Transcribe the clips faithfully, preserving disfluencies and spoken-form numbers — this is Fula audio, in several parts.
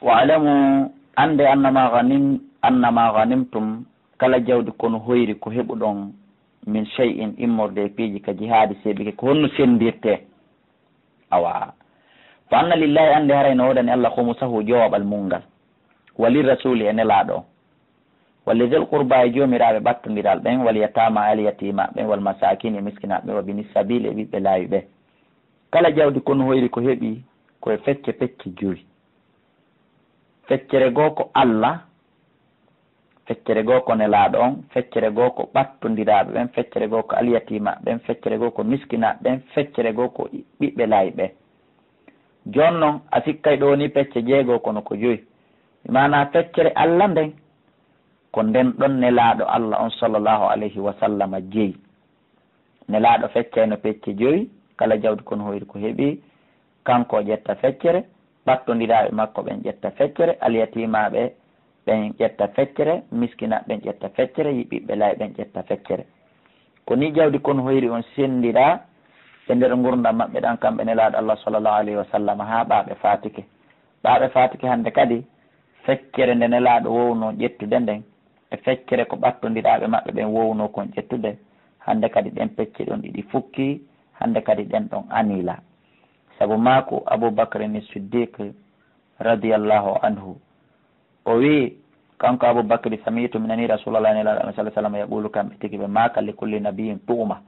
Wa'lamu, annde, annama ghanim-, annama ghanimtum, kala jawdi kono hoyri ko heɓuɗon, min shay'in, immorde e piiji ka jihaadi seeɓike, ko honno senndirtee? Awa. Fa anna lillahi, annde haray no woodani Allah khumusahu, jowaɓal mun ngal. Wa lirrasuli, e Nelaaɗo on. Wa lidhil qurba, e joomiraaɓe ɓattondiral ɓen, wal yatama, e alyatiima ɓen, wal masakin, e miskinaaɓe ɓen, wa bini sabil, e ɓiɓɓe laawi ɓen. Kala jawdi kono hoyri ko heɓi ko e fecce pecce joyi. Feccere goo ko Allah, feccere goo ko Nelaaɗo on, feccere goo ko ɓattondiraaɓe ɓen, feccere goo ko alyatiima ɓen, feccere goo ko miskinaaɓe ɓen, feccere goo ko ɓiɓɓe laawi ɓen. Jooni non, a sikkay ɗoo ni pecce jeego kono ko joyi. Maanaa feccere Allah nden, ko nden ɗon Nelaaɗo Allah on sallallahu alayhi wa sallama jeyi. Nelaaɗo feccayno pecce joyi, kala jawdi kono hoyri ko heɓi, kanko o ƴetta feccere, ɓattondiraaɓe makko ɓen ƴetta feccere, alyatiimaaɓe ɓen ƴetta feccere, miskinaaɓe ɓen ƴetta feccere, ɓiɓɓe laawi ɓen ƴetta feccere. Ko ni jawdi kono hoyri on senndiraa e nder ngurndan maɓɓe ɗan, kamɓe Nelaaɗo Allah sallallahu alayhi wa sallam, haa ɓaaɓe faatike. Ɓaaɓe faatike hannde kadi, feccere nde Nelaaɗo wownoo ƴettude nden, e feccere ko ɓattondiraaɓe maɓɓe ɓen wownoo kon ƴettude, hannde kadi ɗen pecce ɗon ɗiɗi fukkii, hannde kadi ɗen ɗon anilaa. Sabu maaku Abu Bakrin Siddiq radiyallahu anhu, o wi'i, kanko Abu Bakri, sami'tu, mi nanii Rasuulallahi, Nelaaɗo Allah sallallahu alayhi wa sallam, yaqulu, kamɓe tigi ɓe maaka, li kulli nabiyyin tu'ma,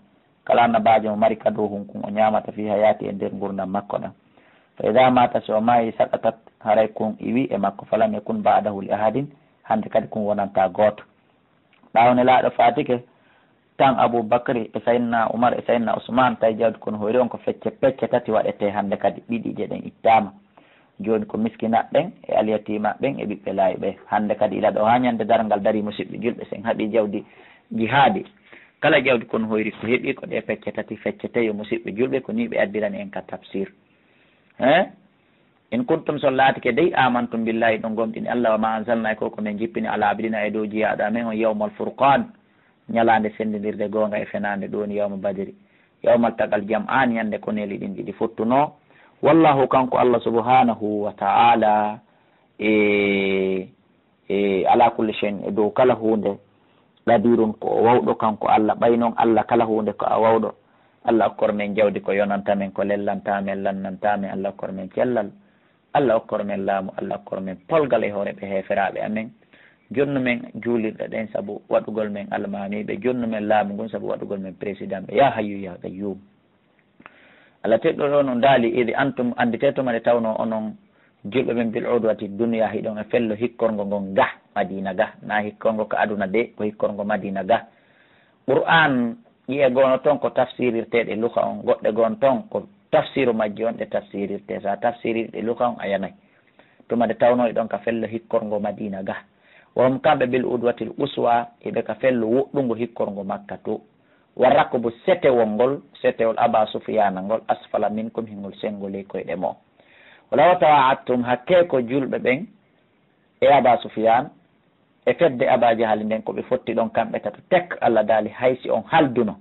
kala annabaajo mo mari ka dow hunkun o ñaamata fi hayaati e nder ngurndan makko ɗan. Fa idha maata, si o maayi, saqatat, haray kun iwi e makko, falam yakun ba'dahu li ahadin, hannde kadi kun wonantaa gooto. Ɓaawo Nelaaɗo faatike, tan Abu Bakri e Sayyidina Umar e Sayyidina Usmaan, tawi jawdi kono hoyri on ko fecce pecce tati waɗetee, hannde kadi ɗiɗi je ɗen ittaama. Jooni ko miskinaaɓe ɓen e alyatiimaaɓe ɓen e ɓiɓɓe laawi ɓe. Hannde kadi ila ɗoo haa ñande darngal darii, musiɓɓe julɓe, si en haɓii jawdi jihaadi. Kala jawdi kono hoyri ko heɓi ko ɗee pecce tati feccetee, yo musiɓɓe julɓe, ko nii ɓe addirani en ka tafsir. He? In kuntum, si on laatike dey, amantum billahi, hiɗon gomɗini Allah, wa ma anzalna, e ko ko men jippini, ala abdina, e dow jiyaaɗo amen on, yawmal furqan, ñalaande senndindirde goonga e fenaande, ɗun woni yawma badri, yawmal taqal jam'an, ñande koneeli ɗin ɗiɗi fottunoo. Wallahu, kanko Allah subhanahu wa ta'ala, e, e ala kulli shay'in, e dow kala huunde, qadirun, ko o wawɗo kanko Allah. Ɓay non Allah kala huunde ko a wawɗo. Allah okkor men jawdi ko yonanta men, ko lellanta men, lannanta men. Allah okkor men cellal. Allah okkor men laamu, Allah okkor men polgal e hoore ɓe heeferaaɓe amen. Jonnu men juulirɗe ɗen sabu waɗugol men almaamiiɓe, jonnu men laamu ngun sabu waɗugol men président ɓe. Ya Hayyu ya Qayyum. Allah teɗɗo ɗo non daali, idi antum, annditee tuma nde tawnoo onon julɓe ɓen, bil udwati dunya, hiɗon e fello hikkorngo ngon ga Madiina ga. Na hikkorngo ka aduna de, ko hikkorngo Madiina ga. Qur'an, ƴi'e goono ton ko tafsirirteeɗe luga on, goɗɗe goon ton ko tafsiru majje on ɗe tafsirirtee. So a tafsiriri ɗe luga on, a yanay. Tuma nde tawnoo hiɗon ka fello hikkorngo Madiina ga. Wa hum, kamɓe, bil udwatil quswa, hiɓe ka fello woɗɗungo hikkorngo Makka to. Wa rakbu, setewol ngol, setewol Aba Sufyaana ngol, asfala minkum, hingol senngo ley koyɗe mon. Walaw tawa'adtum, hakkee ko julɓe ɓen e Aba Sufyaan e fedde Aba Jahali nden ko ɓe fotti ɗon kamɓe tato tek, Allah daali, hay si on halduno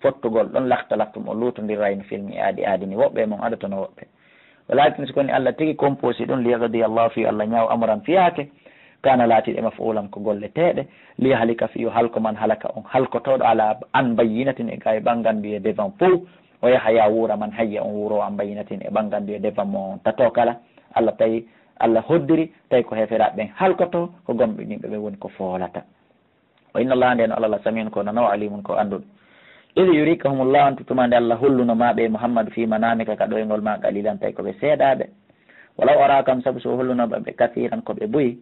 fottugol ɗon, lakhtalaftum, on luutondirayno fil mi'aadi, aadini woɓɓe e mon adotano woɓɓe. Walaakin, si ko ni Allah tigi composi ɗum, liyaqdiya Allahu, fii Allah ñaaw, amran, fiyaake, kaana, laatiiɗe, maf'uulan, ko golleteeɗe, liyahlika, fii yo halko, man halaka, on halkotooɗo, alaa, an bayyinatin, e gaawi ɓannganndu e devant fow, wa yahyaa, wuura, man hayya, on wuuroowo, an bayyinatin, e ɓannganndu e devant mo on tato kala. Allah tawi, Allah hoddiri, tawi ko heeferaaɓe ɓen halkotoo, ko gomɗinɓe ɓen woni ko foolata. Wa inna Allaha, nden Allah, la samiun, ko nanoowo, alimun, ko annduɗo. Idh yurikahumullahu, on tuma nde Allah holluno ma ɓe, Muhammadu, fi manamika, ka ɗoyngol ma, qalilan, tawi ko ɓe seeɗaaɓe. Walaw arakahum, sabu so holluno ɓe ɓe kathiran, ko ɓe buy,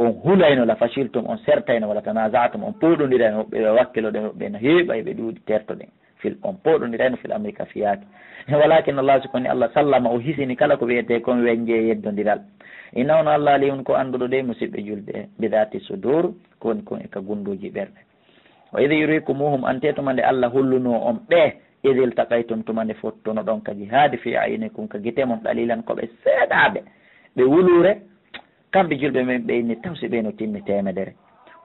on hulayno, la fashiltum, on sertayno, wala tanaza'tum, on pooɗondirayno, woɓɓe ɓe wakkiloɗen, woɓɓe no heewi, ɓay ɓe ɗuuɗi, tertoɗen. Fil, on pooɗondirayno fil amri ka fiyaake. Walakin Allah, si ko ni Allah, sallama, o hisini kala ko wiyetee kon wenje yeddondiral. Inna, on Allah, alimun, ko annduɗo de, musiɓɓe julɓe, bi dhati sudur, ko woni kon e ka gunduuji ɓerɗe. Wa idh yurikumuhum, ante tuma nde Allah hollunoo on ɓe, idh iltaqaytum, tuma nde fottunoɗon ka jihaadi, fi a'yunikum, ka gite mon, qalilan, ko ɓe seeɗaaɓe, ɓe wuluure, kamɓe julɓe men ɓe inni taw si ɓe no timmi teemedere.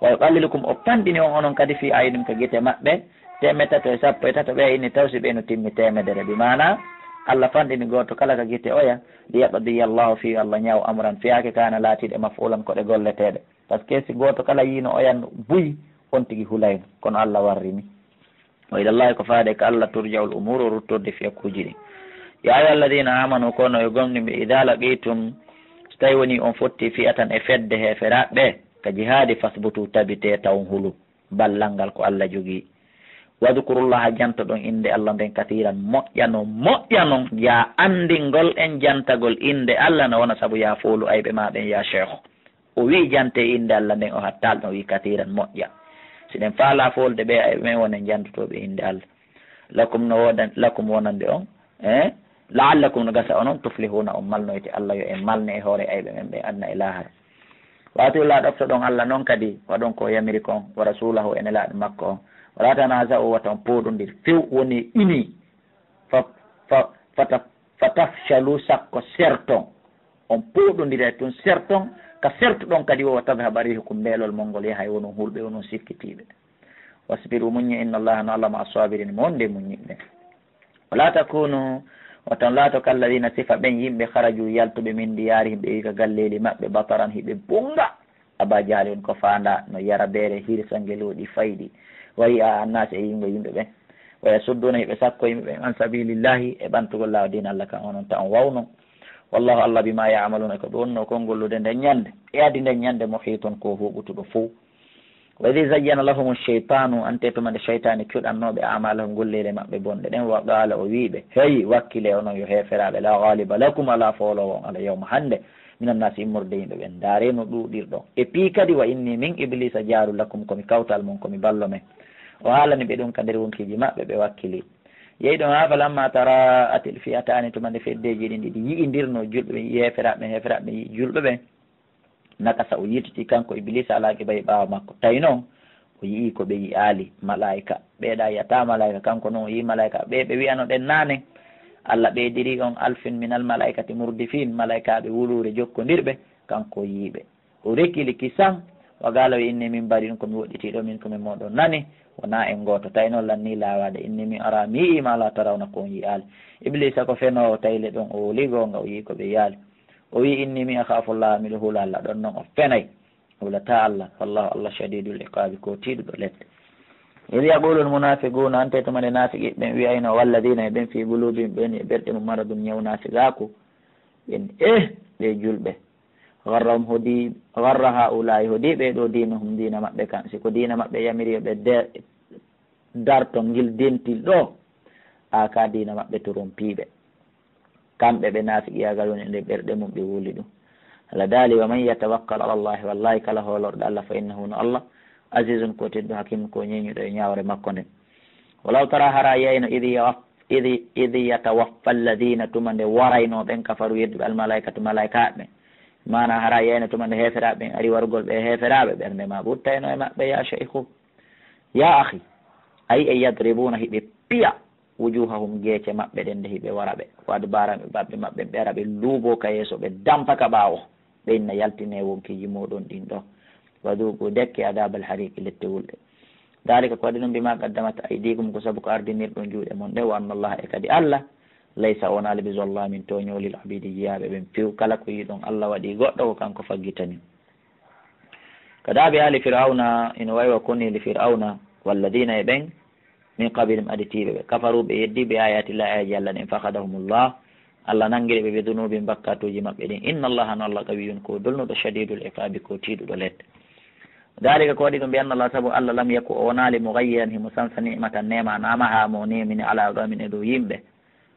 Wa yuqallilukum, o panɗini on onon kadi, fi a'yunihim, ka gite maɓɓe, teemeɗɗe tato e sappo e tato, ɓe inni taw si ɓe no timmi teemedere. Bi maana, Allah fanɗini gooto kala ka gite oya, li yaqdiya Allahu fii, Allah ñaaw amran, fiyaake kaana laatiiɗe maf'ulan ko ɗe golleteeɗe. Parce que si gooto kala yiino oyan buy, on tigi hulayno, kono Allah warrini. Wa ilallahi, ko faade ka Allah, turja'ul umuru, ruttorde fiyakuuji ɗin. Ya ayyuha alladhina amanu, kono yo gomɗinɓe, idha laqitum, so tawi woni on fotti fi'atan e fedde heeferaaɓe, ka jihaadi, fasbutu, tabite, taw hulu. Ballal ngal ko Allah jogii. Wadhkurullaha, jantoɗon innde Allah nden, kathiran, moƴƴa non, moƴƴa non. Ya anndingol en jantagol innde Allah no wona sabu ya foolu ayɓe ma ɓen, ya sheikh. O wi'i jante innde Allah nden, o hattal ɗon, o wi'i kathiran, moƴƴa. Si ɗen faala foolde ɓe ayɓe men, wonen jantotooɓe innde Allah. Lakum, no wodan, lakum, wonande on, eh? La'allakum, no gasa onon, tuflihuna, on malnoyte. Allah yo en malne e hoore ayɓe men ɓe aduna e laahara. Wa ati'ullaha, ɗoftoɗon Allah non kadi, waɗon ko o yamiri kon, wa rasulahu, e nelaaɗo makko on. Wala tanaza'u, wata on pooɗondir few, woni ini. Fa, fa, fata, fatafshalu, sakko serton. On pooɗondiray tun serton, ka sertuɗon kadi wo, wa tadhhaba rihukum, mbeelol mon ngol yahay, wonon hulɓe, wonon sikkitiiɓe. Wasbiru, muññe, inna Allaha, no Allah, ma'a sabirin, mo wonde muññiɓe. Wala takunu, wata on laato, kalladina, sifa ɓen yimɓe, kharaju, yaltuɓe, min diyarihim, ɓe wi'i ka galleeli maɓɓe, bataran, hiɓe bunga. Aba Jahlin ko faanda no yara beere, hirsa ngelooɗi fayɗi. Wa ri'a annasi, e yi'ungo yimɓe ɓen. Wa yasudduna, hiɓe sakko yimɓe ɓen, an sabilillahi, e ɓantugol laawo diina Allah kan, onon ta on wawno. Wallahu, Allah, bima ya'maluna, ko ɓe wonno kon gollude nden ñande, e adi nden ñande, muhitun, ko huuɓutuɗo fow. Wa idh zayyana lahumu shaytanu, ante tuma nde shaytaani cuɗannooɓe, a'malahum, golleele maɓɓe bonɗe ɗen, wa qaala, o wi'i ɓe, hey, wakkile onon yo heeferaaɓe, la ghaliba lakum, alaa fooloowo on, al yawma, hannde, minan naasi, immorde yimɓe ɓen. Ndaaree no ɗuuɗirɗon. Et puis kadi, wa inni, min, Ibliisa, jaaru lakum, ko mi kawtal mon, ko mi ballo men. O haalani ɓe ɗum ka nder wonkiiji maɓɓe, ɓe wakkili. Yehi ɗon haa, falamma taraa'atil fi'ataani, tuma nde feddeeji ɗin ɗiɗi yi'indirnoo, julɓe ɓen yi'i heeferaaɓe ɓen, heeferaaɓe ɓen yi'i julɓe ɓen. Nakasa, o yiltiti kanko Ibliisa, alaa qibayhi, ɓaawo makko. Tawi non, o yi'i ko ɓe yi'aali, malaa'ika. Ɓeeɗa yi'ataa malaa'ika, kanko non o yi'i malaa'ika. Ɓe ɓe wi'anoɗen naane, Allah ɓeydiri on alfin minal malaa'ikati murdifiin, malaa'ikaaɓe wuluure jokkondirɓe, kanko o yi'i ɓe. O rekili kisan, wa qaala, o inni, min bari'un, ko mi woɗɗitiiɗo, minkum, e mooɗon nani, wonaa en gooto. Tawi non lannii laawaade, inni, min araa, mi yi'ii, ma laa tarawna, ko on yi'aali. Ibliisa ko fenoowo, tawi le ɗon o woli goonga, o yi'i ko ɓe yi'aali. O wi'i, inni, min akhaafu Llaha, miɗo hula Allah. Ɗon non o fenay, hulataa Allah. Wallahu, Allah, shadidul iqaabi, ko tiiɗuɗo lette. Idh yaqulu lmunafiquna, ante tuma nde naafiqiiɓe ɓen wi'ayno, walladina, e ɓen, fi qulubihim, ɓen e ɓerɗe mum, maradun, ñaw naafiqaaku, ɓen, eh, ɓe julɓe. Gharrahum, hodi, gharra haula'i, hodi ɓe ɗo, diinuhum, diina maɓɓe kan. Si ko diina maɓɓe yamiri yo ɓe de-, darto ngil dentil ɗo, a ka diina maɓɓe toron piiɓe. Kamɓe ɓe naafiqiyaagal woni e nder ɓerɗe mum, ɓe wuli ɗum. Allah daali, "Wa man yatawakkal ala Allahi", wallahi, kala hoolorɗo Allah, "fa innahu", no Allah, "azizun", ko tedduɗo, "hakimun", ko ñeeñuɗo e ñaawre makko nden. Walaw tara, hara yiyayno, idh yawa-, idh, idh yatawaffa alladhina, tuma nde warayno ɓen, kafaru, yedduɓe, almalaikatu, malaikaaɓe ɓen. Maana, hara yiyayno tuma nde heeferaaɓe ɓen ari warugol ɓe heeferaaɓe, ɓernde ma ɓuttayno e maɓɓe, ya shaykhu. Ya akhi, a yi'ay, yadribuna, hiɓe piya, wujuhahum, geece maɓɓe ɗen, nde hiɓe wara ɓe, wa adbarahum, e ɓaɓɓe maɓɓe, ɓe ara ɓe luubo ka yeeso, ɓe dampa ka ɓaawo, ɓe inna, yaltine wonkiiji mooɗon ɗin ɗo, wa dhuqu, dekke, adabal hariqi, lette wulɗe. Dhalika, ko waɗi ɗum, bima qaddamat aydikum, ko sabu ko ardinirɗon juuɗe mon ɗen, wa anna Allaha, e kadi Allah, laysa, o wonaali, bi zallamin, tooñoowo, lil abidi, jiyaaɓe ɓen few. Kala ko yi'uɗon Allah waɗi goɗɗo, ko kanko faggitani. Ka daabi aali Fir'awna, ina wayi wa koni li Fir'awna, walladina, e ɓen, min qablihim, aditiiɓe ɓe, kafaru, ɓe yeddi, bi ayati Llahi, ayaji Allah ɗin, fa akhadahumullah, Allah nangiri ɓe, bi dhunubihim, bakkatuuji maɓɓe ɗin, inna Allaha, no Allah, qawiyyun, ko dolnuɗo, shadidul iqabi, ko tiiɗuɗo lette. Dhalika, ko waɗi ɗum, bi anna Allah, sabu Allah, lam yaku, o wonaali, mughayyiran, himo sansa, ni'matan, neema, an'amaha, mo neemini, ala qawmin, e dow yimɓe,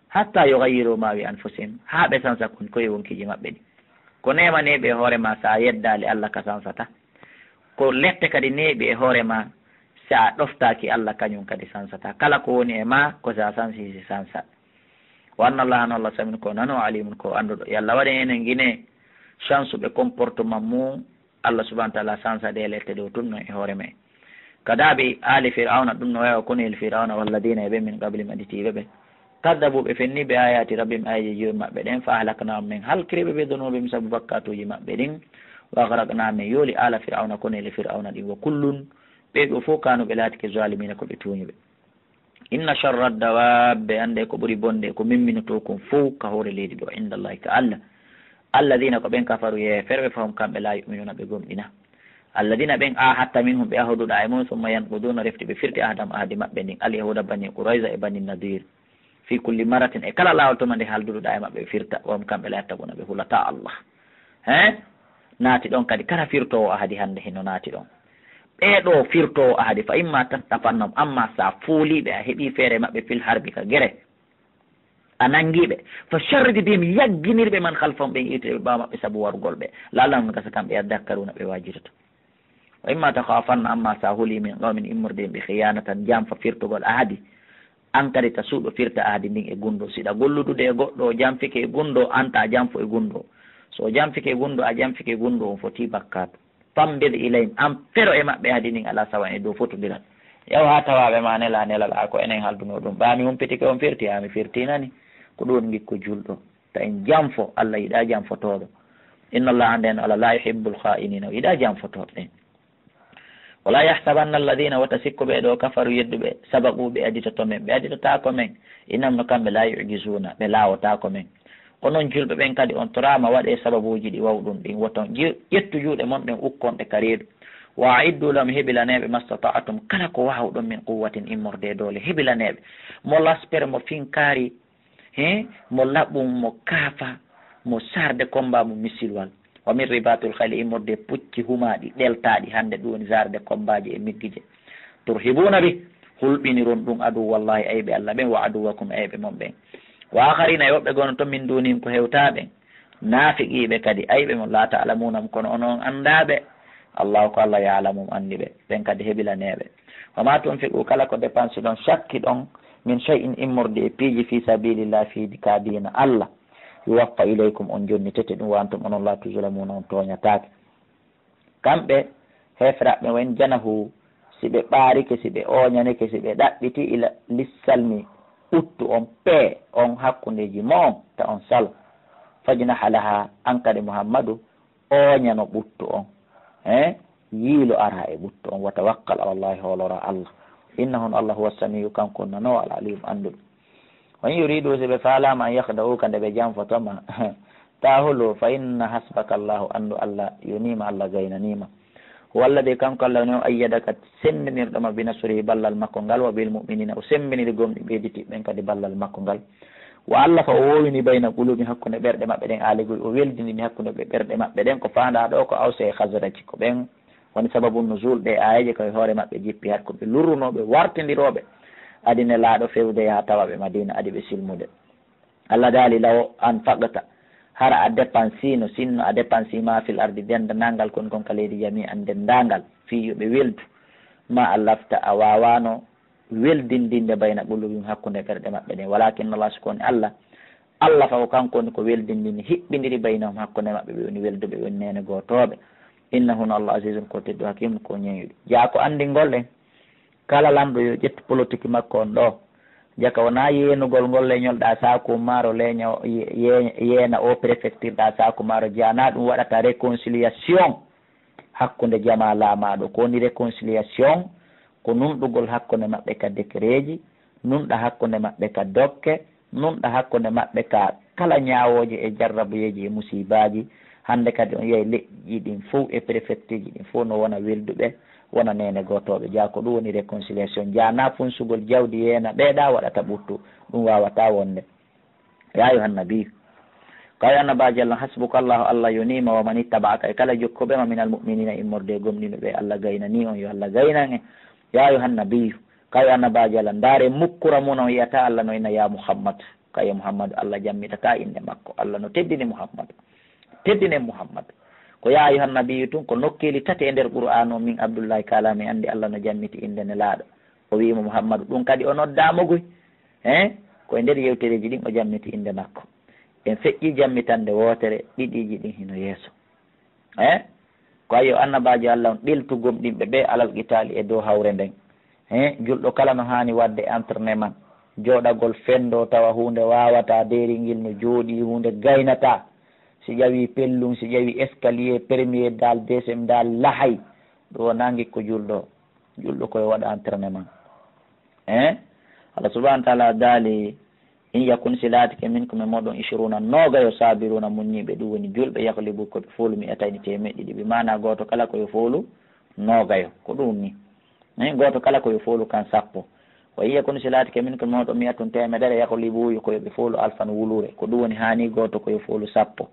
hatta yughayyiru ma bi anfusihim, haa ɓe sansa kon koye wonkiiji maɓɓe ɗin. Ko neemaneeɓe e hoore ma, si a yeddaali Allah, ka sansata. Ko lette kadi neeɓi e hoore ma, si a ɗoftaaki Allah, kañum kadi sansata. Kala ko woni e ma, ko si a sansi, si sansa. Wa anna Allaha, no Allah, samiun, ko nano, alimun, ko annduɗo. Yo Allah waɗan enen Gine chance ɓe comportement mum, Allah subhanahu wa ta'ala sansa ɗe lette ɗo tun non e hoore men. Ka daabi aali Fir'awna, ɗum no wayi wa koni li Fir'awna walladina, e ɓe, min qablihim, aditiiɓe ɓe. Kaddabu, ɓe fenni, bi ayati rabbihim, ayaji Joomi maɓɓe ɗen, fa ahlaknahum, men halkiri ɓe, bi dhunubihim, sabu bakkatuuji maɓɓe ɗin, wa aghraqna, men yooli, ala Fir'awna, koni li Fir'awna ɗin, wa kullun, ɓe ɗo fof, kanu, ɓe laatike, zalimina, ko ɓe tuuñuɓe. Inna sharra dawabbe, annde ko ɓuri bonde, ko memminotoo kon fow ka hoore leydi ɗo, inda Allahi, ka Allah. Alladina, ko ɓen kafaru, yeeferɓe, fahum, kamɓe, la yuminuna, ɓe gomɗina. Alladina, ɓen, ahadta minhum, ɓe ahoduɗa e mum, summa yanquduna, refti ɓe firti, ahdam, ahdi maɓɓe ndin, al yahuda, bani qurayza e bani nadir, fi kulli maratin, e kala laawol tuma nde halduɗuɗa e maɓɓe ɓe firta, wahum, kamɓe, la yattaquna, ɓe hulata Allah. He? Naati ɗon kadi, kala firtoowo ahadi hannde hino naati ɗon. Ɓee ɗoo firtoowo ahadi, fa imma tastafannahum, amma sa fuuliiɓe, a heɓii feere maɓɓe, fil harbi, ka gere, a nangiiɓe, fa sharrid bihim, yagginirɓe, man khalfahum, ɓen iwteɓe ɓaawo maɓɓe sabu warugol ɓe, la'allahum, gasa kamɓe, yadhakkaruna, ɓe waajitoto. Wa imma takhafanna, amma sa huli, min qawmin, immorde, bi khiyanatan, janfa, firtugol ahadi, an kadi ta suuɗo firta ahadi ndin e gunndoo. Si ɗa golludude e goɗɗo, o janfike e gunndoo, an ta a janfo e gunndoo. So o janfike e gunndoo, a janfike e gunndoo, on foti bakkaatu. Fambid ilayhim, an fero e maɓɓe ahadi ndin ala sawa e dow fotondiral. Yaw haa tawaaɓe ma nela, nelal a ko enen haldunoo ɗum. Ɓaa mi humpitike on firti, haa mi firtinani. Ko ɗum woni ngikku julɗo. Ta en janfo, Allah yiɗaa janfotooɗo. Inna Allah, annde en Allah, la yuhibbul kha'inina, o yiɗaa janfotooɓe ɓen. Wala yahsabanna alladhina, wota sikku ɓee ɗoo, kafaru, yedduɓe, sabaqu, ɓe aditoto men, ɓe aditotaako men. Innahum, no kamɓe, la yu'jizuna, ɓe laawotaako men. Onon julɓe ɓen kadi, on toraama, waɗee sababuuji ɗi wawɗon ɗin, woton ƴe-, ƴettu juuɗe mon ɗen, ukkon ɗe ka reedu. Wa a'iddu lahum, heɓilanee ɓe, mastata'tum, kala ko waawɗon, min quwwatin, immorde e doole, heɓilanee ɓe. Mo laspere, mo finkaari, he, mo laɓɓum, mo kaafa, mo sarde komba, mo misilwal. Wa min ribatul khayli, immorde pucci humaaɗi, ɗeltaaɗi, hannde ɗum woni sarde kombaaji e miggije. Turhibuna bi, hulɓiniron ɗum, aduwallahi, ayɓe Allah ɓen, wa aduwakum, ayɓe mon ɓen. Wa akharina, e woɓɓe gono to, min dunihim, ko hewtaa ɓen. Naafiqiiɓe kadi, ayɓe mon, la ta'lamunahum, kono onon on anndaa ɓe. Allahu, ko Allah, ya'lamuhum, anndi ɓe. Ɓen kadi heɓilanee ɓe. Wa ma tunfiqu, kala ko dépense ɗon, cakki ɗon, min shay'in, immorde e piiji, fi sabilillah, fiidi ka diina Allah, yuwaffa ilaykum, on jonnitete ɗum, wa antum, onon, la tuzlamuna, on tooñataake. Kamɓe heeferaɓe, wa in janahu, si ɓe ɓaarike, si ɓe ooñanike, si ɓe ɗaɓɓiti, ila lissalmi, ɓuttu on, pee on hakkundeeji mon, ta on sal. Fajnah laha, an kadi Muhammadu, ooñano ɓuttu on, eh, yiilo ara e ɓuttu on, wa tawakkal ala Allahi, hoolora Allah. Innahu, Allah, huwa samiu, kanko nanoowo, al alim, annduɗo. Wa in yuridu, si ɓe faalaama, an yakhda'uka, nde ɓe janfoto ma, ta hulu, fa inna hasbaka Allahu, anndu Allah yoniima, Allah gaynaniima. Huwa alladhi, kanko Allah woni on, ayyadaka, sembinirɗo ma, bi nasrihi, ballal makko ngal, wa bil mu'minina, o sembiniri gomɗi ɓeyditi ɓen kadi ballal makko ngal. Wa allafa, o wowini, bayna qulubi, hakkunde ɓerɗe maɓɓe ɗen, aali goy, o weldindini hakkunde ɓe ɓerɗe maɓɓe ɗen, ko faandaa ɗo ko Awse e Khazraj, ko ɓen woni sababu nuzul ɗe aayeeje, ko e hoore maɓɓe jippi, hakkunde lurrunooɓe, wartindirooɓe, adi Nelaaɗo fewde yaha tawa ɓe Madina, adi ɓe silmude. Allah daali, law anfaqta, hara a dépensino, sinno a dépensi, ma fil ardi, denndaangal kon kon ka leydi, jami'an, denndaangal, fii yo ɓe weldu, ma allafta, a waawaano weldindinde, bayna qulubihim, hakkunde ɓerɗe maɓɓe ɗen. Walakin Allah, si ko woni Allah, allafa, ko kanko woni ko weldindini, hiɓɓindiri, baynahum, hakkunde maɓɓe, ɓe woni welduɓe, ɓe woni neene gootooɓe. Innahu, no Allah, azizun, ko teddu, hakimun, ko ñeeñuɗo. Jaa ko anndingol en, kala lamɗo yo ƴettu politique makko on ɗo. Jaka wonaa yeenugol ngol leñol ɗa saaku maaro, leño, ye-, ye-, yeena o préfecture ɗa saaku maaro, jaa na ɗum waɗata réconciliation hakkunde jamaa laamaaɗo. Ko woni réconciliation? Ko nunɗugol hakkunde maɓɓe ka décretji, nunɗa hakkunde maɓɓe ka dokke, nunɗa hakkunde maɓɓe ka kala ñaawooje e jarrabuyeeji e musiibaaji. Hannde kadi on yiyay leƴƴi ɗin fow e préfectureji ɗin fow no wona welduɓe, wona neene gootooɓe. Jaa ko ɗum woni réconciliation. Jaa na funsugol jawdi yeena ɓeeɗa waɗata ɓuttu, ɗum waawataa wonde. Ya ayyuhan nabiyyu, ko yo annabaajo Allah, hasbuka Allahu, Allah yoniima, wa man ittaba'aka, e kala jokkuɓe ma, minal mu'minina, immorde e gomɗinɓe ɓe Allah gaynani on, yo Allah gaynan en. Ya ayyuhan nabiyyu, ko yo annabaajo Allah, ndaare mukkura mun on yiyata Allah no inna ya Muhammad. Ko yo Muhammadu, Allah jammitataa innde makko, Allah no teddini Muhammadu. Teddinen Muhammadu. Ko ya ayyuhan nabiyyu tun, ko nokkeeli tati e nder Qur'aanu o, min Abdullahi kaala mi anndi Allah no jammiti innde Nelaaɗo. O wi'i mo Muhammadu, ɗum kadi o noddaama goy. He? Ko e nder yewtereeji ɗin o jammiti innde makko. En feƴƴii jammitande wootere, ɗiɗiiji ɗin hino yeeso. He? Ko ayo annabaajo Allah on, ɗeltu gomɗinɓe ɓe alal qitaali e dow hawre nden. He? Julɗo kala no haani waɗde entraînement. Jooɗagol fenndo tawa huunde waawataa, deeringil no jooɗii, huunde gaynataa. Si ƴawi pellum, si ƴawi escalier, premier daal, deuxième daal, lahay. Ɗum wonaa ngikku julɗo. Julɗo ko yo waɗa entraînement. Hein? Allah subhanahu wa taala daali, "In yakun, si laatike, minkum, e mooɗon, ishruna, noogayo, sabiruna, muññiiɓe, ɗum woni julɓe, yaglibu, ko ɓe foolu, mi'atayni, teemeɗɗe ɗiɗi." Ɓe maana gooto kala ko yo foolu noogayo. Ko ɗum ni. Eh, gooto kala ko yo foolu kan sappo. "Wa in yakun, si laatike, minkum, mooɗon, mi'atun, teemedere, yaglibu, yo ko yo ɓe foolu alfan, wuluure." Ko ɗum woni haani gooto ko yo foolu sappo.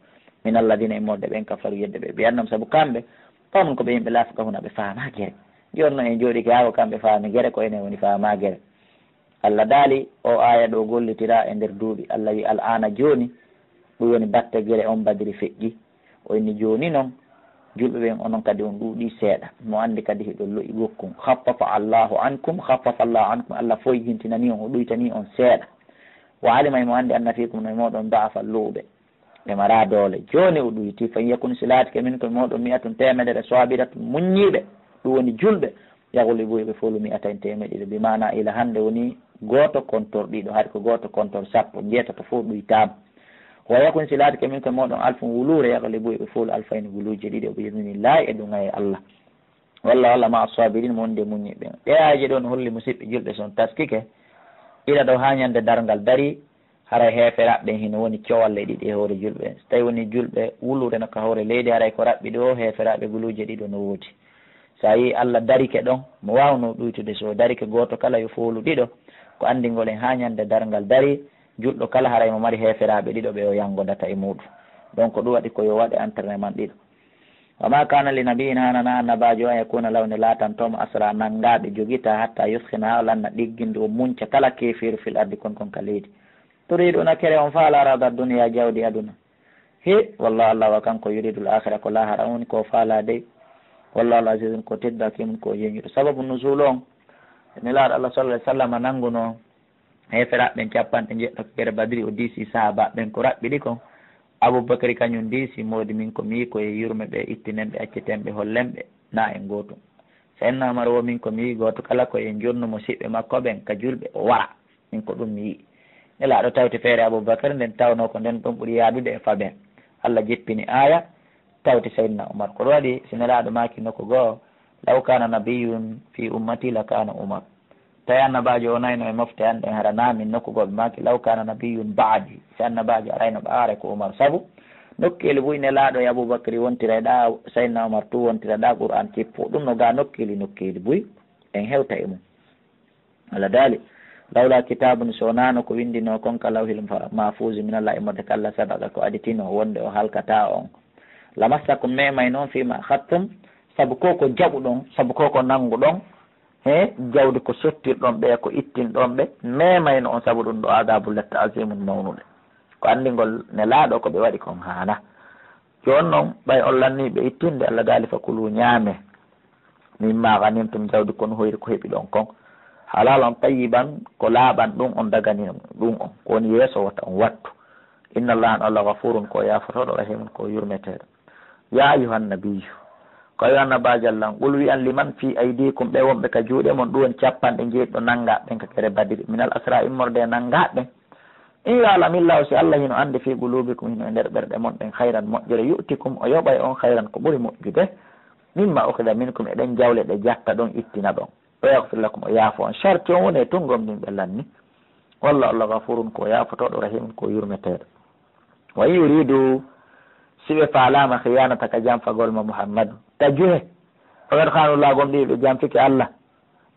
"Min alladina, e mooɗon ɓen, kafaru, yedde ɓe." Ɓe annam sabu kamɓe, qawmun, ko ɓe yimɓe, la yafqahuna, ɓe faama gere. Jooni no en jooɗike haa ko kamɓe faami gere, ko enen woni faama gere. Allah daali, o aaya ɗo gollitira e nder duuɓi. Allah wi, "Al aana, jooni, ɗum woni batte gere on Badri feƴƴi." O inni, "Jooni non, julɓe ɓen onon kadi on ɗuuɗi seeɗa. Mo anndi kadi hiɗon lo'i gokkun. Khaffafa Allahu ankum, khaffafa Allahu ankum, Allah foyjintinani on, o ɗuytani on seeɗa. Wa alima, imo anndi, anna fiikum, no e mooɗon, da'afan, lo'uɓe." Ɓe maraa doole. Jooni o ɗuyti, "Fa in yakun, si laatike, minkum, mooɗon, mi'atun, teemedere, sabiratun, muññiiɓe, ɗum woni julɓe, yaglibu, yo ɓe foolu, mi'atayn, teemeɗɗe ɗiɗi." Bi maana ila hannde woni gooto kontor ɗiɗo, hari ko gooto kontor sappo, njeetato fof ɗuytaama. "Wa yakun, si laatike, minkum, mooɗon, alfun, wuluure, yaglibu, yo ɓe foolu, alfayni, guluuje ɗiɗi, o ɓe yurmini laay e ɗum e Allah." Walla, walla, ma assabirin, mo wonde muññiiɓe. Ɗe aayeeje ɗon holli, musiɓɓe julɓe, son taskike, ila ɗo haa ñande darngal darii, haray heeferaaɓe ɓen hino woni cowalle ɗiɗi e hoore julɓe ɓen. So tawi woni julɓe wuluure no ka hoore leydi, haray ko raɓɓiɗi o, heeferaaɓe guluuje ɗiɗo no woodi. So a yii Allah darike ɗon, mo waawnoo ɗuytude, so o darike gooto kala yo foolu ɗiɗo, ko anndingol en haa ñande darngal darii, julɗo kala haray mo mari heeferaaɓe ɗiɗo ɓe o yanngodata e muuɗum. Donc ɗum waɗi ko yo waɗe entraînement ɗiɗo. "Wa ma kana li nabiyyin", haanana annabaajo, "an yakuna lahu", nde laatanto mo, "asra", nanngaaɓe, jogita, "hatta yuskhina", haa o lanna ɗiggindi, o muñca kala keefeeru, "fil ardi", kon kon ka leydi. "Turiduna", kere on faala, "arada dunya", jawdi aduna. He, wallahu, Allah wa kanko, "yuridul akhira", ko laahara on woni ko faala dey. "Wallahu al azizun", ko tedduɗo, "hakimun", ko yeñuɗo. Sababu nuzul on, Nelaaɗo Allah sallallahu alaihi wasallam nannguno heeferaaɓe ɓen cappanɗe njeɗɗo ka gere Badri, o diisi sahaabaaɓe ɓen ko raɓɓiɗi kon. Abubakari kañum diisi, moodi, "Min ko mi yi'i ko e yurme ɓe, ittinen ɓe, acciten ɓe, hollen ɓe, na en gootum." Sayyidina Umar wo, "Min ko mi yi'i gooto kala ko en jonnu mo siɓɓe makko ɓen ka julɓe, o wara. Min ko ɗum mi yi'i." Nelaaɗo tawti feere Abubakar nden, tawnoo ko nden ɗon ɓuri yaadude e faben. Allah jippini aaya, tawti Sayyidina Umar. Ko ɗum waɗi, si Nelaaɗo maaki nokku goo, "Law kana nabiyyun fi ummati la kana Umar." Tawi annabaajo o nayno e mofte an ɗen, hara naa min nokku goo ɓe maaki, "Law kana nabiyyun ba'di." Si annabaajo arayno ɓaare ko Umar. Sabu nokkeeli buy Nelaaɗo e Abubakri wontira e ɗa, Sayyidina Umar tu wontira ɗa, Qur'an kippo. Ɗum no ga nokkeeli, nokkeeli buy en hewta e mum. Allah daali, "Lawla kitabun", so wonaano ko winndinoo kon ka lawhil fa-, mahfuuzi, min Allah, immorde ka Allah, sabaqa, ko aditino, wonde o halkata on. "Lamassakum", meemay non, "fima akhadtum", sabu ko ko jaɓuɗon, sabu ko ko nannguɗon, he jawdi ko sottirɗon ɓe, ko ittinɗon ɓe, meemayno on, sabu ɗum ɗo adabu letta azimun mawnude. Ko anndingol Nelaaɗo ko ɓe waɗi kon haana. Jooni non, ɓay on lannii ɓe ittinde, Allah daali, "Fa kulu", ñaame, "mimma ghanimtum", jawdi kon hoyri ko heɓi ɗon kon, halalan tayyiban, ko laaɓan ɗum on dagani ɗum on, ko woni yeeso wota on wattu. "Inna Allaha", Allah, "ghafurun", ko yaafotooɗo, "rahimun", ko yurmeteeɗo. "Ya ayyuhan nabiyyu", ko yo annabaajo Allah, "qul", wi'an, "liman fi aydikum", ɓe wonɓe ka juuɗe mon, ɗum woni cappanɗe njeeɗiɗo nannga ɓen ka kere Badiri, "minal asra", immorde e nanngaaɓe ɓen. "In ya'lamillahu", si Allah hino anndi, "fi qulubikum", hino e nder ɓerɗe mon ɗen, "khayran", moƴƴere, "yu'tikum", o yoɓay on, "khayran", ko ɓuri moƴƴude, "mimma ukhidha minkum", e ɗen jawle ɗe jatta ɗon, ittina ɗon, "wa yaghfir lakum", o yaafo on. Sharti on woni e tun gomɗinɓe lanni. "Wallahu", Allah, "ghafurun", ko yaafotooɗo, "rahimun", ko yurmeteeɗo. "Wa in yuridu", si ɓe faalaama, "khiyanataka", janfagol ma Muhammadu, "tajuhe", "faqad khanu Allah", gomɗii ɓe janfike Allah.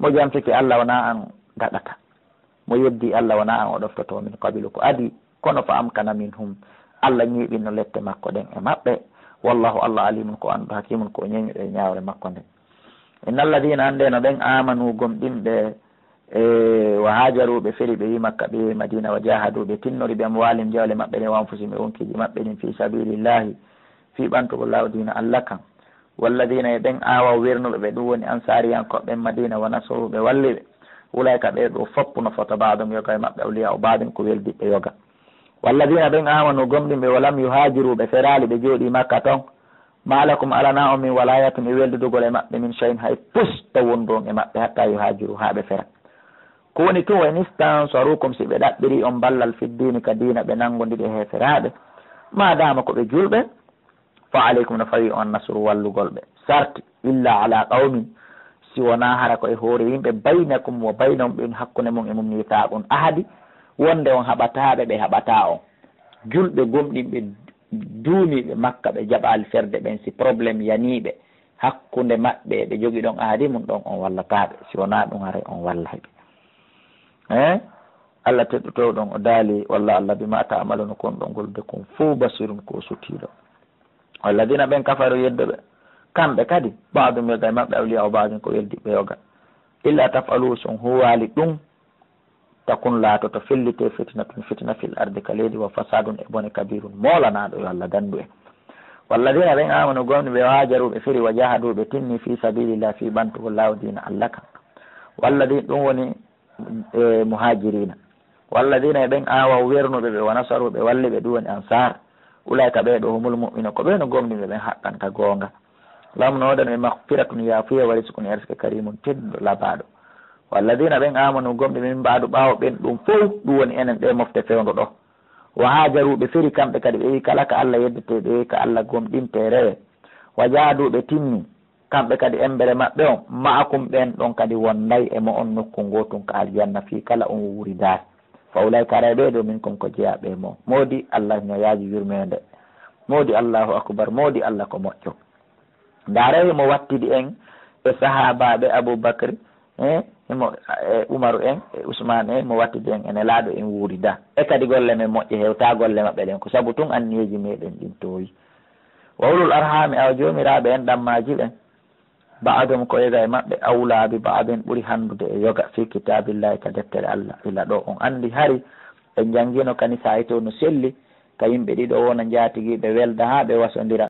Mo janfike Allah, wonaa an daɗata. Mo yeddi Allah, wonaa an o ɗoftotoo, "min qablu", ko adii. Kono, "fa amkana minhum", Allah ñiiɓinno lette makko ɗen e maɓɓe. "Wallahu", Allah, "alimun", ko annduɗo, "hakimun", ko o ñeeñuɗo e ñaawre makko nden. "Inna alladhina", anndeno ɓen, "amanu", gomɗinɓe, e, "wa hajaru", ɓe feri, ɓe yi Makka, ɓe yi Madina, "wa jahadu", ɓe tinnori, "bi amwalihim", jawle maɓɓe ɗen, "wa anfusihim", e wonkiiji maɓɓe ɗin, "fi sabilillahi", fii ɓantugol laawol diina Allah kan. "Walladhina", e ɓen aawa wernuɓe ɓe, ɗum woni Ansaariyankooɓe ɓen Madina, "wa nasaru", ɓe walli ɓe. "Ulaika", ɓe ɗo foppuno, "fata ba'dum", yoga e maɓɓe, "awliya ba'din", ko weldiɓɓe yoga. "Walladhina", ɓen amanu, gomɗinɓe, "wa lam yuhajiru", ɓe feraali, ɓe jooɗii Makka ton, "ma lakum", alanaa on, "min walayatum", e weldudugol e maɓɓe, "min shay'in", hay pus, taw wondu on e maɓɓe, "hatta yuhajiru", haa ɓe fera. Ko woni tun, "wa in istansarukum", si ɓe ɗaɓɓiri on ballal, "fi diini", ka diina, ɓe nanngondiri e heeferaaɓe, "ma dama", ko ɓe julɓe, "fa alaykum", no fawi on, "nasru", wallugol ɓe. Sarti, "illa ala qawmin", si wonaa hara ko e hoore yimɓe, baynakum wa baynahum, ɓen hakkunde mum e mum, miisaaqun, ahadi, wonde on haɓataa ɓe, ɓe haɓataa on. Julɓe gomɗinɓe duumiiɓe Makka, ɓe jaɓaali ferde ɓen, si problème yanii ɓe hakkunde maɓɓe, ɓe jogii ɗon ahadi mum ɗon, on wallataa ɓe, si wonaa ɗum haray on wallay ɓe. Eh? Allah teddotooɗo on o daali, walla Allah, bima ta'maluna, ko on ɗon gollude kon fow, basirun, ko o sutiiɗo. Walladina ɓen kafaru, yedduɓe, kamɓe kadi, ba'dum, yoga e maɓɓe, awliya o ba'din, ko weldiɓe yoga. Illa taf'alu, si on huwaali ɗum, takun, laatoto, fellite, fitnatun, fitina, fil ardi, ka leydi, wa fasadun, e bone, kabirun, moolanaaɗo, yo Allah dandu en. Walladina ɓen amanu, gomɗi ɓe, wa hajaru, ɓe firi, wa jahadu, ɓe tinni, fi sabilillah, fi ɓantugol laawol diina Allah kan. Walladina, ɗum woni, e, muhajirina. Walladina, e ɓen awa wernuɓe ɓe, wa nasaru, ɓe walli ɓe, ɗum woni ansar. Ulaika, ɓee ɗo, humul mu'minu, ko ɓe no gomɗinɓe ɓen haqqan ka goonga. Lahum, no woodani ɓe, maghfiratun, yaafuya, wa rizqun, e arsike, karimun, tedduɗo, labaaɗo. Walladina, ɓen amanu, gomɗi min ba'du, ɓaawo ɓen ɗum fow, ɗum woni enen ɗe mofte fewndo ɗo. Wa hajaru, ɓe feri kamɓe kadi, ɓe wi kala ka Allah yeddete, ɓe wi ka Allah gomɗinte, rewe. Wa jahadu, ɓe tinni, kamɓe kadi embere maɓɓe on, ma'akum, ɓen ɗon kadi wonday e mo'on nokku ngootun ka aljanna, fii kala on wuridaari. Fa ulaika, haray ɓee ɗo, minkum, ko jeyaaɓe e mo'on. Moodi Allah no yaaji yurmeende. Moodi Allahu akbar, moodi Allah ko moƴƴo. Ndaaree himo wattidi en e sahaabaaɓe Abu Bakri, eh, himo, e Umaru en, e Usmaan en, mo wattidi en e Nelaaɗo en wuurida. E kadi golle men moƴƴe hewtaa golle maɓɓe ɗen, ko sabu tun anniyeeji meɗen ɗin tooyi. Wa ulul arhami, awa joomiraaɓe en ɗammaaji ɓen, ba'dum, ko yoga e maɓɓe, awla bi ba'din, ɓuri hanndude e yoga, fi kitaabillahi, ka deftere Allah. Ila ɗo on anndi hari en janngino ka nisaa to no selli, ka yimɓe ɗiɗo wona njaatigiiɓe welda haa ɓe wasondira.